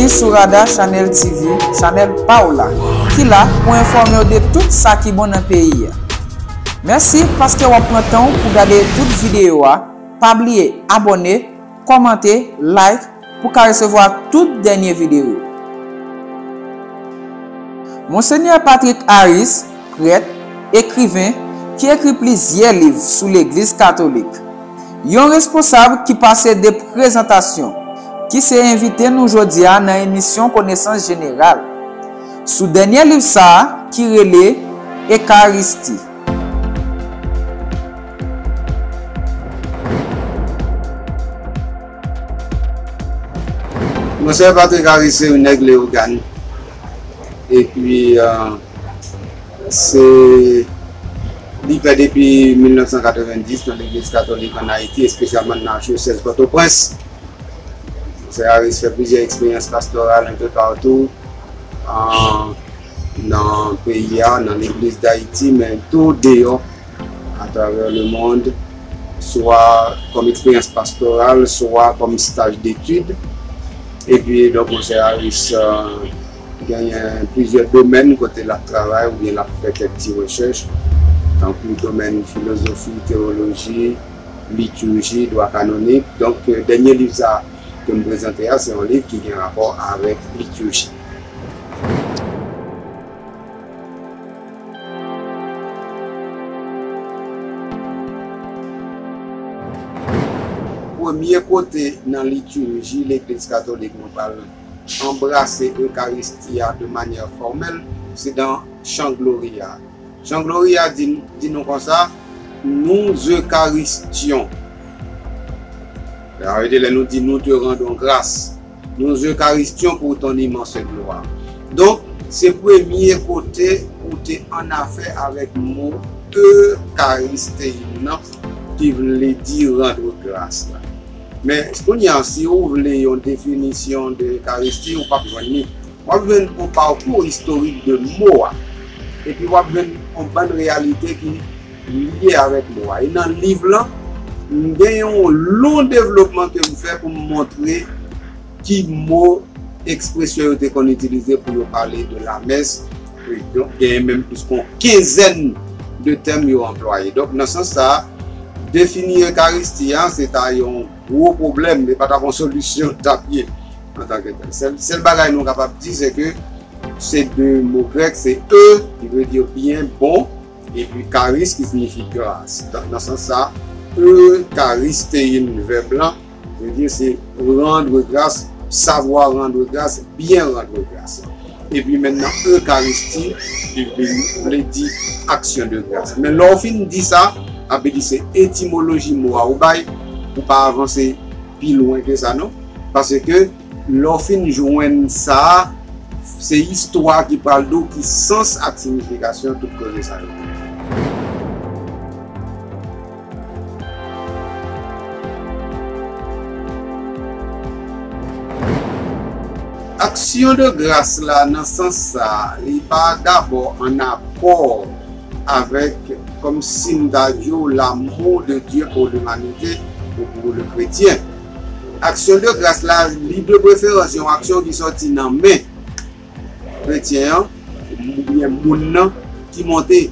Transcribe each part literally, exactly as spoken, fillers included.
Sou Rada Channel T V, chanèl pa w la, ki la pou enfòme w de tout sa ki bon nan peyi a. Mèsi paske w ap pran tan w pou gade tout videyo a. Pa bliye abòne, kòmante, like pou ka resevwa tout dènye videyo. Monsenyè Patrick Harris, prèt, ekriven, ki ekri plizyè liv sou Legliz Katolik. Yon responsab ki pase de prezantasyon, ki se envite nou jodi a nan emisyon Konesans Jeneral, sou dènye liv sa a ki rele Ekaristi. Monseyè Patrick Harris se yon nèg Leyogàn. Epi, euh, se, li prè depi mil nèf san katrevenndis nan Legliz Katolik ann Ayiti, espesyalman nan Adyosèz Pòtoprens. Monseyè Harris fè plizyè eksperyans pastoral enpe patou, an, nan peyi a, nan Legliz Dayiti, men tou deyò, atravè lemonn, swa kòm eksperyans pastoral, swa kòm staj detid. Epi, donk, Monseyè Harris, euh, genyen plizyè domèn kote l ap travay oubyen l ap fè kèk ti rechèch, tankou domèn filozofi, teyoloji, litirji, dwa kanonik. Donk, euh, dènye liv sa a ke m prezante a, se yon liv ki gen rapò avèk litirji. Premye kote nan litirji Legliz Katolik nou pral anbrase Ekaristi a de manyè fòmèl, se nan chan Gloria. Chan Gloria di, di nou konsa, nous eucharistions. Sa vle di lè nou di nous te rendons grâce, nous eucharistions pour ton immense gloire. Donk, se premye kote ou te annafè avèk mo eucharistein nan, ki vle di randre gras la. Men, kounye a, si ou vle yon definisyon de Ekaristi, ou p ap jwenn li. W ap jwenn yon pakou istorik de mo a. Epi w ap jwenn yon bann reyalite ki lye avèk mo a. E nan liv lan, m gen yon lon devlopman ke m fè pou m montre ki mo ekspresyon yo te konn itilize pou yo pale de lamès. Donk, genyen menm plis ke yon kenzèn de tèm yo anplwaye. Donk, nan sans sa a, defini Ekaristi a, se ta yon gwo pwoblèm, li pa t ap yon solisyon t ap ye antanke tèl. Sèl, sèl bagay nou kapab di, se ke se de mo grèk, se e, ki vle di byen, bon, epi karis, ki siyifi gras. Nan, nan sans sa, eucharistein, vèb lan, vle di se randre gras, savoir randre gras, byen randre gras. Epi mentnan, Ekaristi, li vle, vle di aksyon de gras. Men lè w fin di sa, sa vle di se etimoloji mo a ou bay, ou pa avanse pi lwen ke sa non. Paske lè w fin jwenn sa, se istwa ki pral di w ki sans ak siyifikasyon tout koze sa yo. Aksyon de gras la, nan sans sa, li pa dabò an akò avèk, kòm si m ta di w, l'amour de Dieu pour l'humanité ou pour le chrétien. Aksyon de gras la, li de preferans yon aksyon ki sòti nan men kretyen an, oubyen moun nan ki monte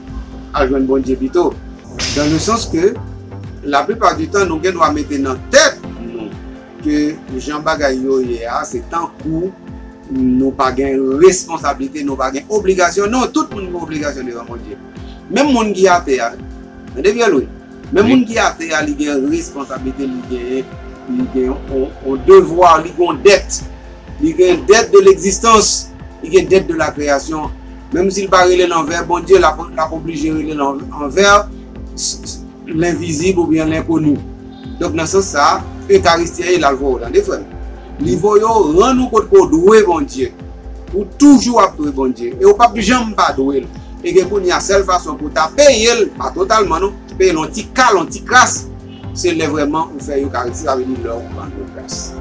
al jwenn Bondye pito. Dans le sens que, la plupart du temps, nou gen dwa mete nan tèt nou ke jan bagay yo ye a, se tankou nou pa gen responsablite, nou pa gen obligasyon. Non, tout moun gen obligasyon devan Bondye. Menm moun ki atè a, tande byen lwen, menm moun ki atè a, li gen responsablite, li gen, li gen yon, yon devwa, li gen yon dèt. Li gen dèt de l'existence, li gen dèt de la création. Menm si l pa rele l anvè Bondye, l ap, l ap oblije rele l an-, anvè s-, s-, lenvizib oubyen lenkoni. Donk, nan sans sa a, Ekaristi a ye la l voye w, tande, frè m. Li voye w rann ou kont ke w dwe Bondye. Ou toujou ap dwe Bondye. E ou p ap janm pa dwe l. E gen kounye a, sèl fason pou w ta peye l, pa totalman non, peye l yon ti kal, yon ti kras, se lè vrèman ou fè Ekaristi, sa vle di lè ou randre gras.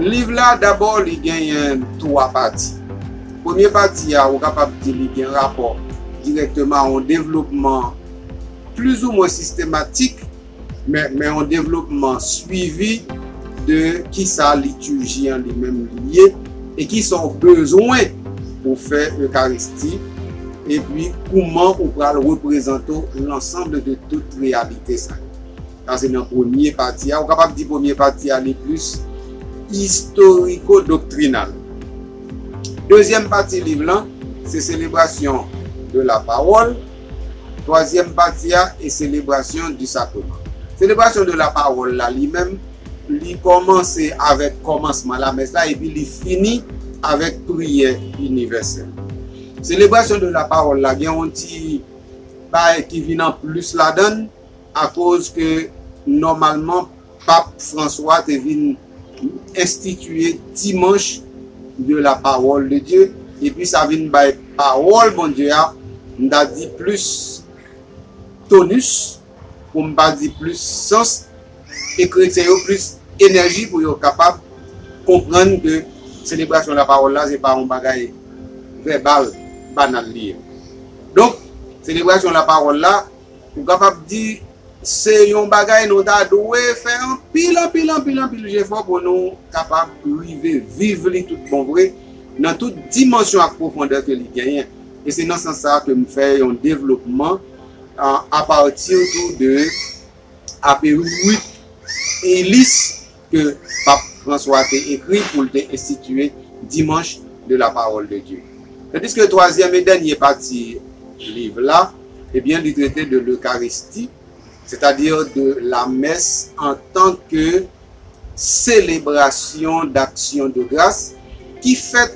Liv la, dabò, li genyen twa pati. Premye pati a, ou kapab di li gen rapò dirèkteman a yon devlopman plizoumwen sistematik, men, men yon devlopman swivi de kisa liturji an li menm li ye, e kisa w bezwen pou fè Ekaristi, epi kouman ou pral reprezante w lansanm de tout reyalite sa yo. Sa se nan premye pati a. Ou kapab di premye pati a li plis istoriko-doktrinal. Dezyèm pati liv lan, se selebrasyon de la pawòl. Twazyèm pati a, e selebrasyon di sakreman. Selebrasyon de la pawòl la, li menm, li kòmanse avèk kòmansman lamès la, epi li fini avèk priyè inivèsèl. Selebrasyon de la pawòl la, gen yon ti bagay ki vin an plis ladan l, akoz ke nòmalman Pap Franswa te vin enstitiye Dimanche de la Parole de Dieu, epi sa vin bay pawòl Bondye a, m ta di plis tonus, pou m pa di plis sans, e kretyen yo plis enèji pou yo kapab konprann ke selebrasyon lapawòl la, se pa yon bagay vèbal, banal li ye. Donk, selebrasyon lapawòl la, ou kapab di, se yon bagay nou ta dwe fè anpil, anpil, anpil, anpil jefò pou nou kapab rive viv li tout bon vre, nan tout dimansyon ak pwofondè ke li genyen. E se nan sans sa a ke m fè yon devlopman, a, apati tou de ape uit elis ke Pap Franswa te ekri pou l te enstitiye Dimanche de la Parole de Dieu. Tandiske twazyèm e dènye pati liv la, ebyen, li trete de l'Eucharistie, sètadi de lamès antanke selebrasyon d'aksyon de gras ki fèt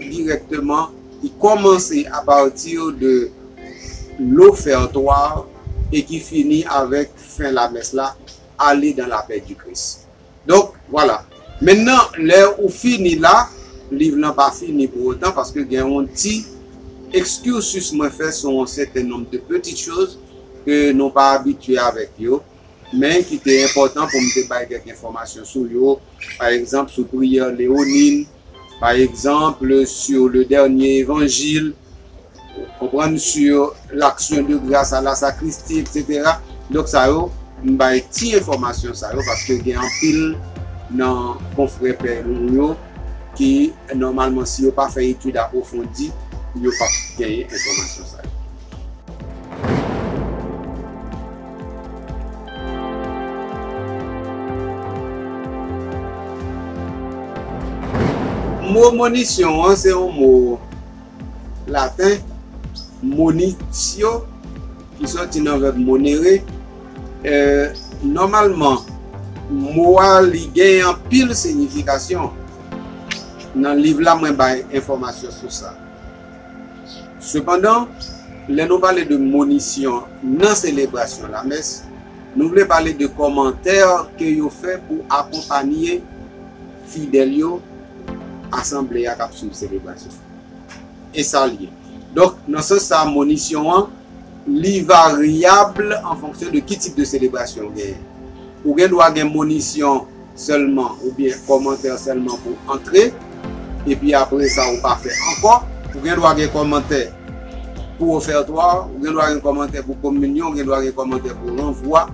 dirèkteman, ki kòmanse apati de l'offertoire e ki fini avèk fen lamès la, Allez dans la paix du Christ. Donk, vwala. Mentnan, lè ou fini la, liv lan pa fini pou otan, paske gen yon ti excursus mwen fè sou yon sèten nonb de petites choses ke nou pa abitye avèk yo, men ki te enpòtan pou m te bay kèk enfòmasyon sou yo, pa egzanp, sou priyè Leonin, pa egzanp, sur le dernier évangile, konprann, sur l'action de grâce à la sacristie, et cetera. Donk sa yo, m bay ti enfòmasyon sa yo, paske gen anpil nan konfrè pè nou yo ki, nòmalman, si yo pa fè etid apwofondi, yo p ap genyen enfòmasyon sa yo. Mo monisyon an, se yon mo laten, monitio, ki sòti nan vèb monere. E, nòmalman, mo a, li gen anpil siyifikasyon. Nan liv la, mwen bay enfòmasyon sou sa. Sepandan, lè nou pale de monisyon nan selebrasyon lamès, nou vle pale de kòmantè ke yo fè pou akonpanye fidèl yo, asanble a k ap swiv selebrasyon. E sa l ye. Donk, nan sans sa, monisyon an, li varyab an fonksyon de ki tip de selebrasyon w genyen. Ou gen dwa gen monisyon sèlman oubyen kòmantè sèlman pou antre, epi apre sa, ou pa fè ankò. Ou gen dwa gen kòmantè pou ofètwa, ou gen dwa gen kòmantè pou kominyon, ou gen dwa gen kòmantè pou ranvwa.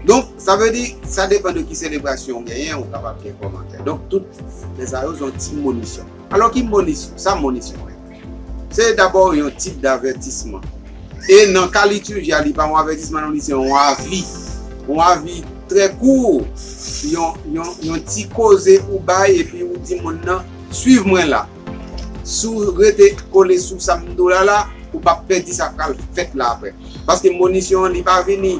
Donk, sa vle di, sa depann de ki selebrasyon w genyen, ou kapab gen kòmantè. Donk, tout lè sa yo, se yon ti monisyon. Alò, ki monisyon? Sa monisyon ye? Se dabò yon tit davètisman. E nan ka liturji a, li pa yon avètisman non plis, se yon avi. Yon avi trè kou, yon, yon, yon ti koze ou bay, epi ou di moun nan, swiv mwen la. Si w rete kole sou sa m di w la la, ou p ap pèdi sa k pral fèt la apre. Paske monisyon an, li pa vini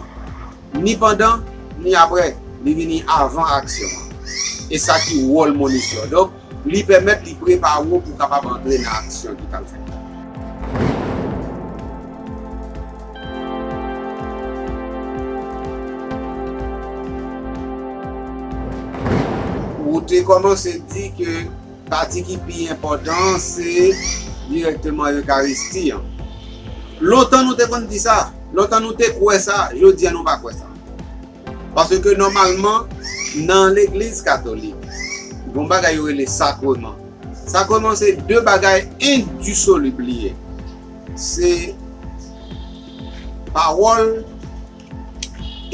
ni pandan, ni apre, li vini avan aksyon an. E sa ki wòl monisyon. Donk, li pèmèt li prepare w pou w kapab antre nan aksyon ki pral fèt la. Ou te kòmanse di ke pati ki pi enpòtan an, se dirèkteman Ekaristi an. Lontan nou te konn di sa, lontan nou te kwè sa, jodi a nou pa kwè sa. Paske nòmalman, nan legliz katolik, gen yon bagay yo rele sakreman. Sakreman se de bagay endisolib li ye. Se pawòl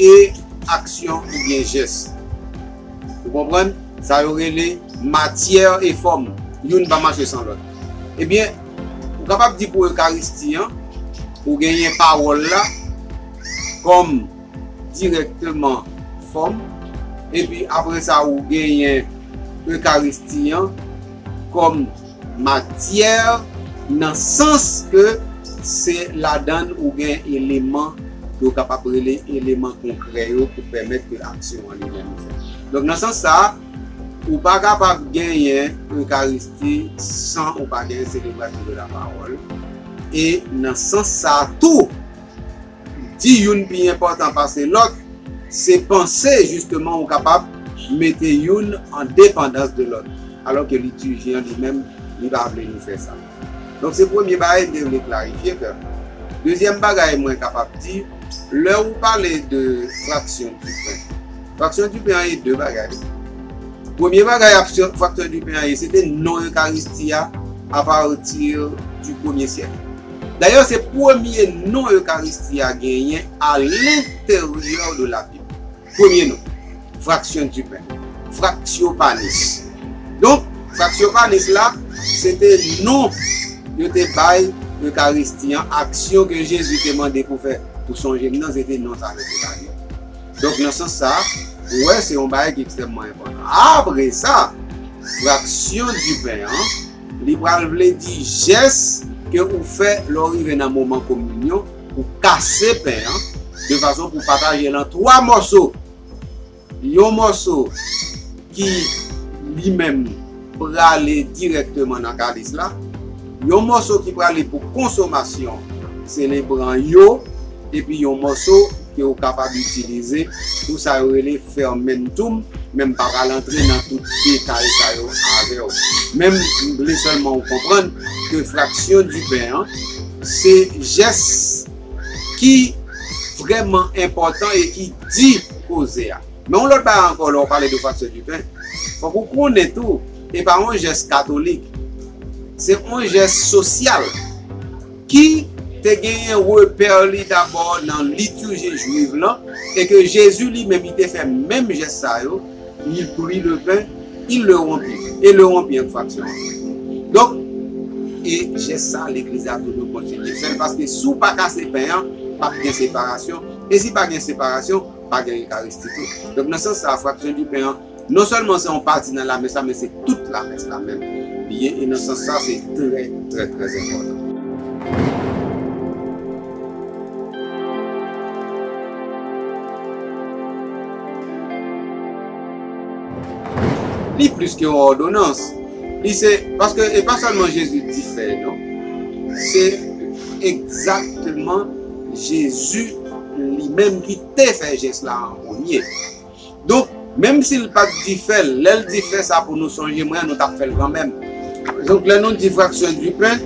e aksyon oubyen jès. Ou konprann? Sa yo rele matyè e fòm. Youn pa mache san lòt. Ebyen, ou kapab di pou Ekaristi an, ou genyen pawòl la kòm dirèkteman fòm, epi apre sa, ou genyen Ekaristi an kòm matyè, nan sans ke se ladan l ou gen eleman ke w kapab rele eleman konkrè yo pou pèmèt ke aksyon an li menm fèt. Donk, nan sans sa a, ou pa kapab genyen Ekaristi san ou pa genyen selebrasyon de la pawòl. E nan sans sa a tou, di youn pi enpòtan pase lòt, se panse jisteman ou kapab mete youn an depandans de lòt, alò ke litiji an li menm, li pa vle nou fè sa. Donk, se premye bagay m te vle klarifye, frè. Dezyèm bagay mwen kapab di, lè ou pale de fraksyon du pain, fraksyon du pain an ye de bagay. Premye bagay fraksyon du pain an ye, se te non Ekaristi a apati di premye syèk. Dayè, se premye non Ekaristi a genyen à l'intérieur de la Bible. Premye non, fraksyon du pain, fraksyon panis. Donk, fraksyon panis la, se te non yo te bay Ekaristi an, aksyon ke Jezi te mande pou fè, pou sonje m nan, se te non sa yo te ba li. Donk, nan sans sa, ou wè, se yon bagay ki ekstrèmman enpòtan. Apre sa, fraksyon du pain an, li pral vle di jès ke ou fè lè w rive nan moman kominyon, ou kase pen an, de fason pou pataje l an twa mòso. Yon mòso ki li menm prale dirèkteman nan kalis la, yon mòso ki prale pou konsomasyon selebran yo, epi yon mòso ke w kapab itilize pou sa yo rele fermentum, men m pa pral antre nan tout detay sa yo avè w. Men m vle sèlman w konprann ke fraksyon du pain an, se jès ki vrèman enpòtan e ki di koze a. Men yon lòt bagay ankò, lè w pale de fraksyon du pain, fòk ou konnen tou, e pa yon jès katolik, se yon jès sosyal ki te genyen repè li dabò nan litirji jwiv lan, e ke Jezi li menm, li te fè menm jès sa yo, il prit le pain, il le rompit, e le rompit an fraksyon an. Donk, e jès sa, legliz la toujou kontinye fè l, paske si w pa kase pen an, p ap gen separasyon, e si pa gen separasyon, pa gen Ekaristi tou. Donk, nan sans sa, fraksyon du pain an, non sèlman se yon pati nan lamès la, men se tout lamès la menm li ye, e nan sans sa, se trè, trè, trè enpòtan. Li plis ke yon òdonans. Li se, paske e pa sèlman Jezi di fè, non. Se egzakteman Jezi li menm ki te fè jès la an premye. Donk, menm si l pa t di fè l, lè l di fè sa pou nou sonje mwen, nou t ap fè l kanmenm. Donk, lè nou di fraksyon du pain,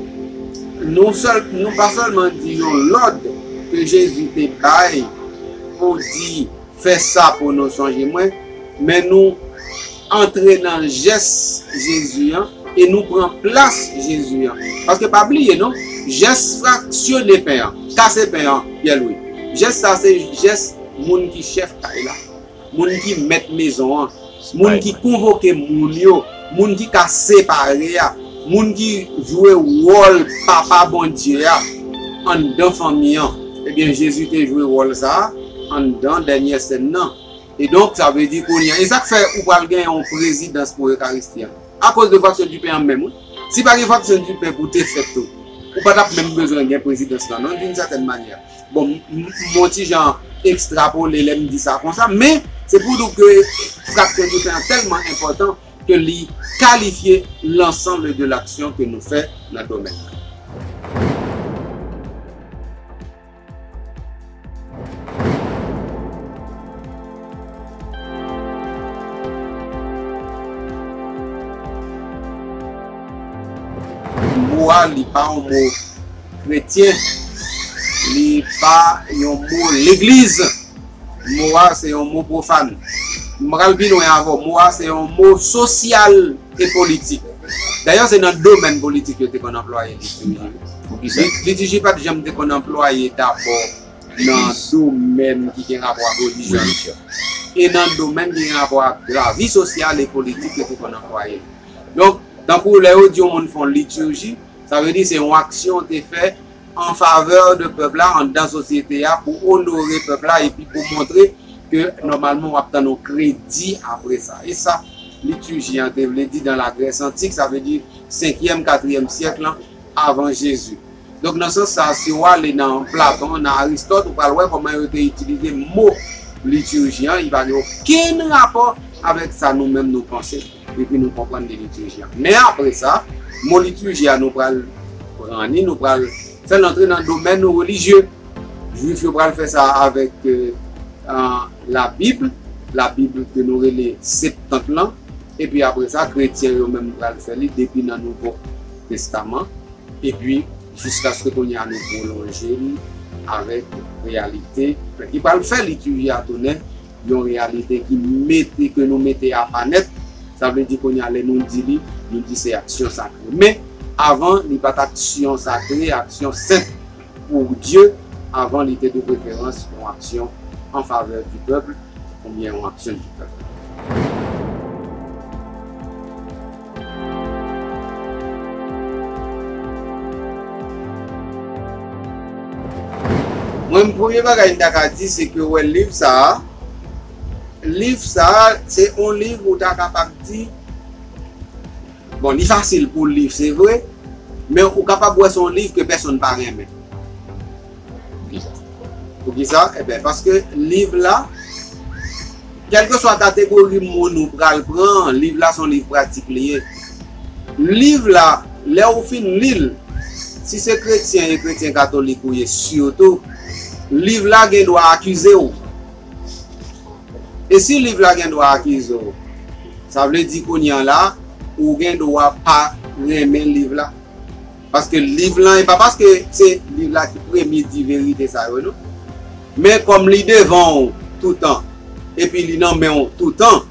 nou sèl, nou pa sèlman di yon lòd ke Jezi te bay pou di fè sa pou nou sonje mwen, men nou antre nan jès Jezi an e nou pran plas Jezi an. Paske pa bliye non, jès fraksyone pen an, kase pen an, Pyè Lwi. Jès sa se jès moun ki chèf kay la, moun ki mèt mezon an, moun ki konvoke moun yo, moun ki ka separe a, moun ki jwe wòl papa Bondye a anndan fanmi an. Ebyen, Jezi te jwe wòl sa a anndan dènye sèn nan. E donk, sa vle di kounye a. E sa k fè ou pral gen yon prezidans pou Ekaristi an. Akoz de fraksyon du pen an menm, wi. Si pa gen fraksyon du pen pou te fèt tou, ou pa t ap menm bezwen gen prezidans lan, non, d'une certaine manière. Bon, m, m, m yon ti jan ekstrapole lè m di sa konsa, men se pou di w ke fraksyon du pen an tèlman enpòtan ke li kalifye l'ensemble de l'action ke nou fè nan domèn nan. Mo a, li pa yon mo kretyen, li pa yon mo legliz. Mo a, se yon mo pwofàn. M pral pi lwen avè w. Mo a, se yon mo sosyal e politik. Dayè, se nan domèn politik yo te konn anplwaye litiji. Poukisa? Li, litiji pa t janm te konn anplwaye dabò nan domèn ki gen rapò ak relijyon. Relijyon. E nan domèn ki gen rapò ak lavi sosyal e politik yo te konn anplwaye l. Donk, tankou lè yo di yon moun fè yon liturji, sa vle di se yon aksyon w te fè an favè de pèp la, anndan sosyete a, pou onore pèp la epi pou montre ke nòmalman w ap tann yon kredi apre sa. E sa, liturji an te vle di dans la Grèce antique, sa vle di senkyèm, katriyèm syèk lan avan Jezi. Donk, nan sans sa, si w ale nan Platon, nan Aristòt, ou pral wè kòman yo te itilize mo liturji an, li pa gen okenn rapò avèk sa nou menm nou panse epi nou konprann de liturji an. Men apre sa, mo liturji a nou pral pran li, nou pral fè l antre nan domèn relijye. Jwif yo pral fè sa avèk, euh, euh, Labib, Labib ke nou rele Septant lan, epi apre sa, kretyen yo menm pral fè li depi nan Nouvo Testaman, epi jiskaske kounye a nou pwolonje li avèk reyalite ki pral fè liturji a tounen yon reyalite ki mete, ke nou mete apa nèt. Sa vle di kounye a lè nou di li, nou di se aksyon sakre. Men, avan, li pa t aksyon sakre, aksyon sent pou Dye, avan li te de preferans yon aksyon an favè di pèp, oubyen yon aksyon di pèp. Mwen, premye bagay m ta ka di, se ke, wè, liv sa a, liv sa a, se yon liv ou ta kapab di, bon, li fasil pou liv, se vre, men ou kapab wè se yon liv ke pèsonn pa renmen. Poukisa? Poukisa? Eben, paske liv la, kèlkeswa kategori mo nou pral pran, liv la se yon liv pratik li ye. Liv la, lè ou fin li l, si se kretyen e kretyen katolik ou ye sitou, liv la gen dwa akize w. E si liv la gen dwa akize w, sa vle di kounye a la, ou gen dwa pa renmen liv la. Paske liv lan, e pa paske se liv la ki premye di verite sa yo, non. Men kòm li devan w toutan, epi li nan men w toutan,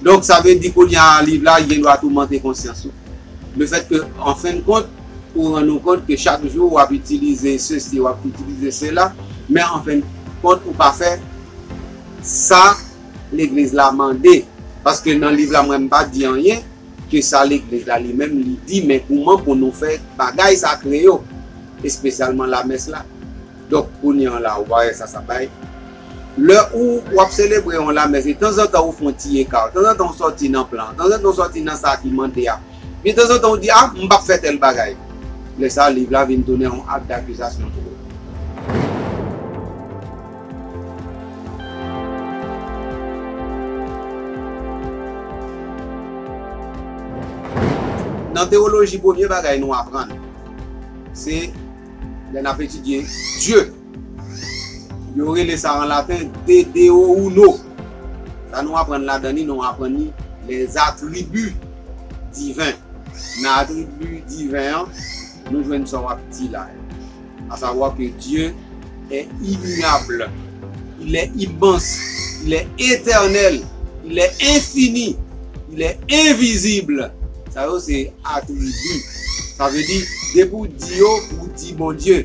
donk sa vle di kounye a liv la gen dwa toumante konsyans ou. Lefètke, an fen de kont, ou rann ou kont ke chak jou w ap itilize sesi, w ap itilize sela, men an fen de kont, ou pa fè sa legliz la mande. Paske nan liv la, mwen, m pa di anyen ke sa legliz la li menm li di, men kouman pou nou fè bagay sakre yo, espesyalman lamès la. Donk, kounye an la, ou pa wè sa, sa bay. Lè ou, w ap selebre yon lamès, e tanzantan ou fè yon ti eka, tanzantan ou sòti nan plan, tanzantan ou sòti nan sa ki mande a. Epi tanzantan ou di, a, m p ap fè tèl bagay. Lè sa, liv la vin tounen yon ak dakizasyon pou ou. Nan tewoloji, premye bagay nou aprann, se lè n ap etidye Dye. Yo rele sa an laten De Deo Uno. Sa nou aprann ladan li, nou aprann li les attributs divins. Nan atribi diven an, nou jwenn sa w ap di la. À savoir que Dieu est immuable, il est immense, il est éternel, il est infini, il est invisible. Sa yo se atribi. Sa vle di, depi w di yo, ou di Bondye.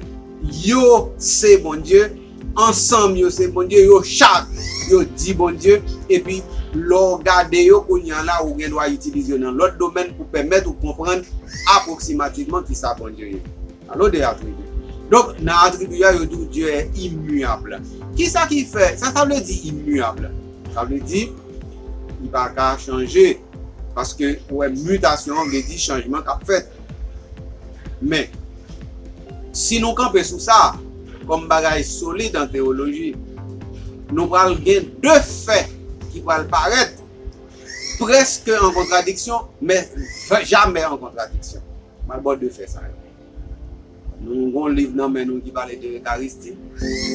Yo se Bondye, ansanm yo se Bondye, yo chak yo di Bondye, epi lè w gade yo kounye a la, ou gen dwa itilize yo nan lòt domèn pou pèmèt ou konprann apwoksimativman kisa Bondye ye. Alò, de atribi. Donk, nan atribi a, yo di w Dieu est immuable. Kisa ki fè, sa, sa vle di immuable? Sa vle di, li pa ka chanje. Paske, ou wè, mitasyon an vle di chanjman k ap fèt. Men, si nou kanpe sou sa, kòm bagay solid an tewoloji, nou pral gen de fè ki pral parèt prèske an kontradiksyon, men jamè an kontradiksyon. M al ba w de fè sa yo. Nou gen yon liv nan men nou ki pale de Ekaristi.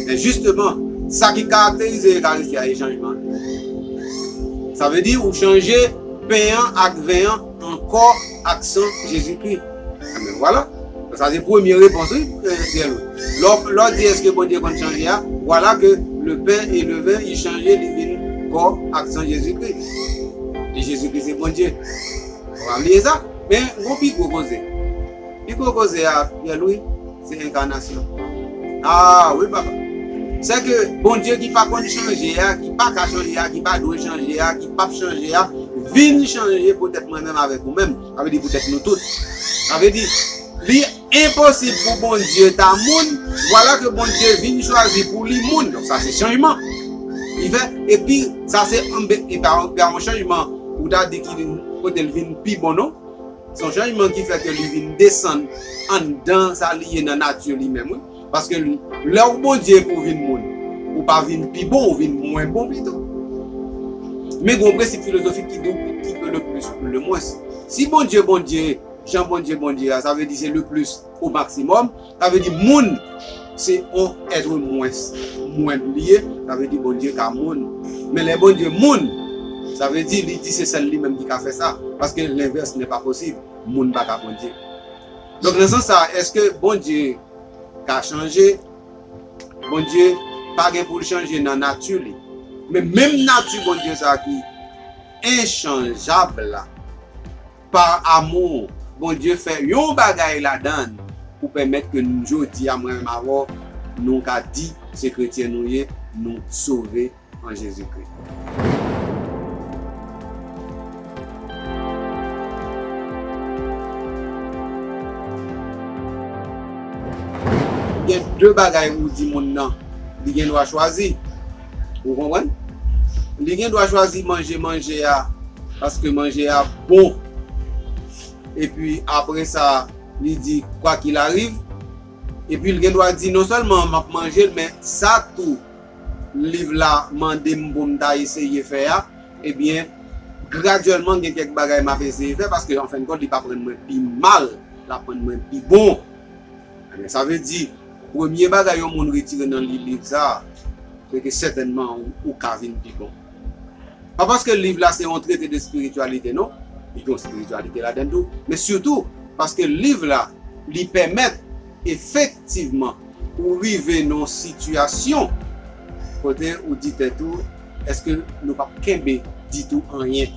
Men jisteman, sa ki karakterize Ekaristi a, e chanjman. Sa vle di, ou chanje pen an ak ven an an kò ak san Jezikri. Ebyen, vwala. Sa se premye repons, wi, Pierre Louis. Lè w, lè w di èske Bondye konn chanje a, vwala ke le pen e le ven, li chanje, li vin kò ak san Jezikri. E Jezikri se Bondye. Ou pa bliye sa. Men, gon pi gwo koze. Pi gwo koze a, Pierre Louis, se enkanasyon. Ah, wi, papa. Sèke Bondye ki pa konn chanje a, ki pa ka chanje a, ki pa dwe chanje a, ki p ap chanje a, vin chanje poutèt mwen menm avèk ou menm. Sa vle di poutèt nou tout. Sa vle di, li enposib pou Bondye ta moun, vwala ke Bondye vin chwazi pou li moun. Donk sa se chanjman. Li fè, epi sa se yon be-, e pa, pa yon chanjman ou ta di ki vin, kote l vin pi bon, non. Se yon chanjman ki fè ke li vin desann anndan sa li ye nan nati li menm, wi. Paske lè w Bondye pou w vin moun, ou pa vin pi bon, ou vin mwen bon pito. Men gen yon prensip filozofik ki di w qui peut le plus peut le moins. Si Bondye, Bondye, jan Bondye, Bondye a, sa vle di se le plus au maximum, sa vle di moun se yon èt mwens, mwen li ye, sa vle di Bondye ka moun. Men lè Bondye moun, sa vle di li di se sèl li menm ki ka fè sa, paske lenvès n'est pas possible, moun pa ka Bondye. Donk nan sans sa, èske Bondye ka chanje? Bondye pa gen pou l chanje nan nati li. Men menm nati Bondye sa ki enchanjab la, pa amou, Bondye fè yon bagay ladan l pou pèmèt ke n jodi a, mwen menm avè w, nou ka di se kretyen nou ye, nou sove an Jezikri. Gen de bagay ou di moun nan, li gen dwa chwazi. Ou konprann? Li gen dwa chwazi manje manje a, paske manje a bon. Epi apre sa, li di, quoi qu'il arrive. Epi l gen dwa di, non sèlman m ap manje l, men sa tou liv la mande m pou m ta eseye fè a, ebyen, gradyèlman, gen kèk bagay m ap eseye fè, paske, an fen de kont, li p ap rann mwen pi mal, l ap rann mwen pi bon. Ebyen, sa vle di, premye bagay yon moun retire nan li liv sa a, se ke sètènman ou, ou ka vin pi bon. Pa paske liv la se yon trete de espirityalite, non. Li gen yon espirityalite ladan l tou. Men sitou, paske liv la, li pèmèt efektivman ou rive nan yon sitiyasyon kote ou di tèt ou, èske nou p ap kenbe ditou anyen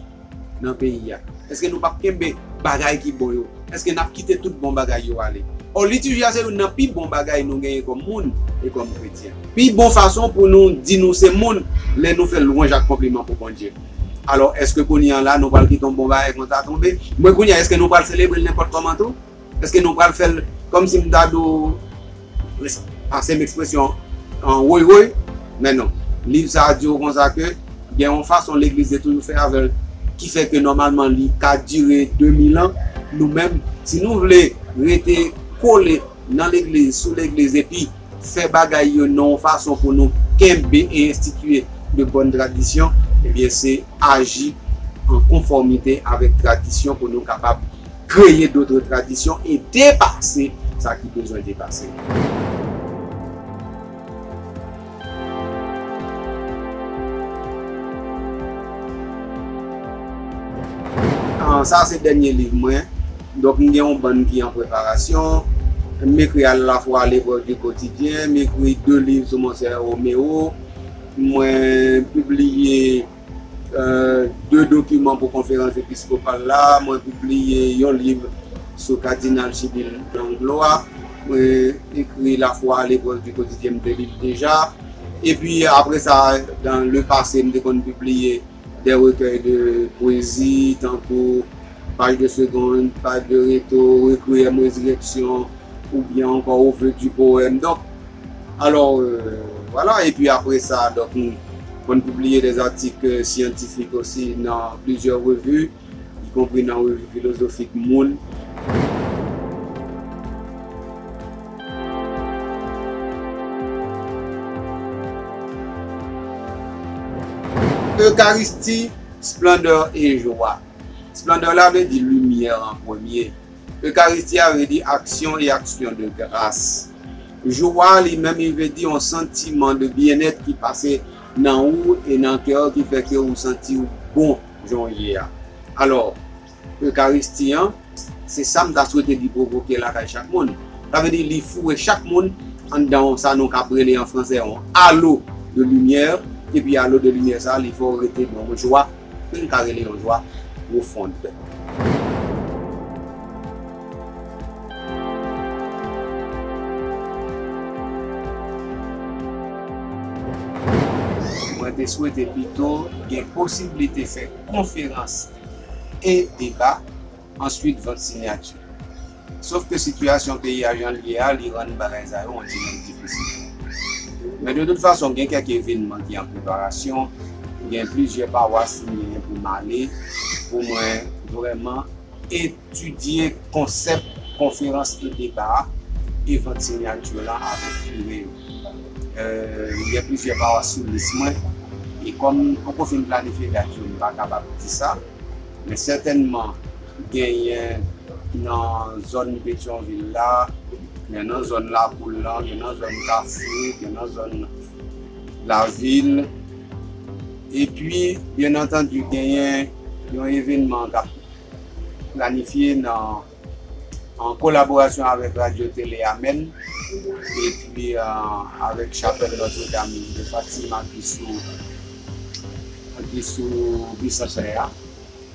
nan peyi a? Èske nou p ap kenbe bagay ki bon yo? Èske n ap kite tout bon bagay yo ale? Ò, litiji a se youn nan pi bon bagay nou genyen kòm moun e kòm kretyen. Pi bon fason pou nou di nou se moun, lè nou fè lwanj ak konpliman pou Bondye. Alò, èske kounye a la, nou pral kite yon bon bagay konsa tonbe? Mwen kounye a, èske nou pral selebre l nenpòt kòman tou? Èske nou pral fè l kòmsi m ta di w, pase m ekspresyon an woy woy? Men non. Liv sa a di w konsa ke gen yon fason legliz te toujou fè avè l, ki fè ke nòmalman li ka dire de mil an. Nou menm, si nou vle rete kole nan legliz, sou legliz, epi fè bagay yo nan yon fason pou nou kenbe e enstitiye de bòn tradisyon, ebyen, se aji an konfòmite avèk tradisyon pou nou kapab kreye dotre tradisyon e depase sa ki bezwen depase. Ah, sa se dènye liv mwen. Donk, m gen yon bann ki an preparasyon. M ekri à la fois à l'épreuve du quotidien, m ekri de liv sou Monseyè Romero. Mwen pibliye, euh, de dokiman pou konferans episkopal la. Mwen pibliye yon liv sou Kadinal Gilles Langlois. Mwen ekri La foi à l'épreuve du quotidien, m te li l deja. Epi apre sa, dans le passé, m te konn pibliye des recueils de poésie, tankou Page de seconde, Page de retour, Requiem, Résurrection, oubyen ankò Au feu du poème. Donk, alò, euh, vwala, epi apre sa, donk, m konn pibliye des articles scientifiques aussi dans plusieurs revues, y compris nan revi filozofik Moun. Ekaristi, splendeur et joie. Splendeur la vle di limyè an premye. Ekaristi a vle di action et action de grâce. Joie li menm, li vle di yon santiman de byennèt ki pase nan ou e nan kè w, ki fè ke ou santi w bon jan w ye a. Alò, Ekaristi an, se sa m ta swete li pwovoke lakay chak moun. Sa vle di li foure chak moun anndan sa nou kab rele an fransè yon halo de limyè, epi halo de limyè sa, li fè w rete nan yon jwa, ke n ka rele yon jwa pwofond. Mwen te swete pito gen posiblite fè konferans e deba, answit vant sinyati. Sof ke sitiyasyon peyi a jan l ye a, li rann bagay sa yo yon ti jan difisil. Men de tout fason, gen kèk evènman ki an preparasyon, gen plizyè pawas m genyen pou m ale, pou mwen vrèman etidye konsèp konferans e deba a, e vant sinyati lan avèk kire yo. Euh, gen plizyè pawas sou lis mwen, e kòm m poko fin planifye dat yo, m pa kapab di sa, men sètènman genyen nan zòn Petyonvil la, gen nan zòn Lapoul lan, gen nan zòn Kafou, gen nan zòn Lavil. Epi, byen antandi, genyen yon evènman k ap planifye nan, an kolaborasyon avèk Radyo Tele Amèn, epi, euh, avèk Chapèl Nòtredam de Fatima ki sou, ki sou Bisansen a.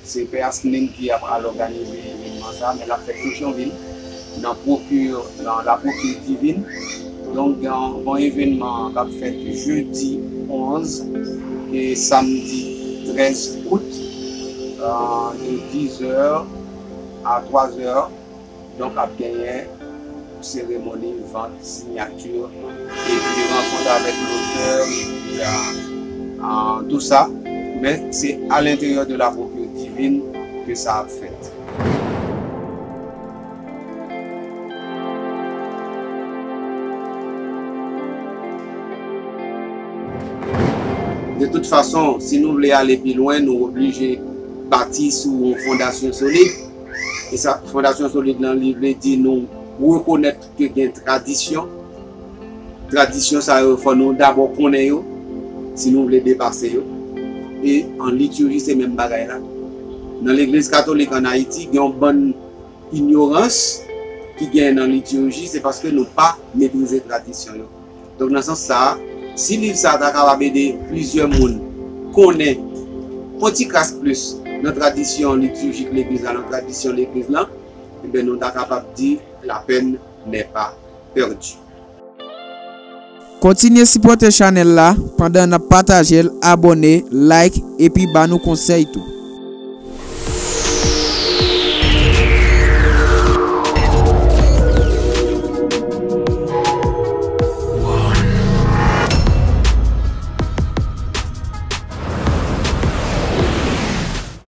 Se Pè Asnine ki ap al òganize evènman sa, men l ap fèt Petyonvil, nan Pwokir, nan Lapwokir Divin. Donk, gen yon evènman k ap fèt jedi onz e samdi trèz out, euh, de dizè a twazè. Donk, ap genyen seremoni vant sinyati, epi rankont avèk lotè, epi, euh, euh, tou sa. Men se a lenteryè de la pwokir divin ke sa ap fèt. De tout fason, si nou vle ale pi lwen, nou oblije pati sou yon fondasyon solid. E sa, fondasyon solid lan, li vle di nou rekonèt ke gen tradisyon. Tradisyon sa yo, fò nou dabò konnen yo, si nou vle depase yo. E an liturji, se menm bagay la. Nan Legliz Katolik ann Ayiti, gen yon bann inyorans ki genyen nan liturji, se paske nou pa metrize tradisyon yo. Donk, nan sans sa a, si liv sa a ta kapab ede plizyè moun konnen yon ti kras plis nan tradisyon litijik Legliz la, nan tradisyon Legliz lan, ebyen, nou ta kapab di, la peine n'est pas perdue. Kontinye sipòte chanèl la pandan n ap pataje l, abòne, like, epi ba nou konsèy tou.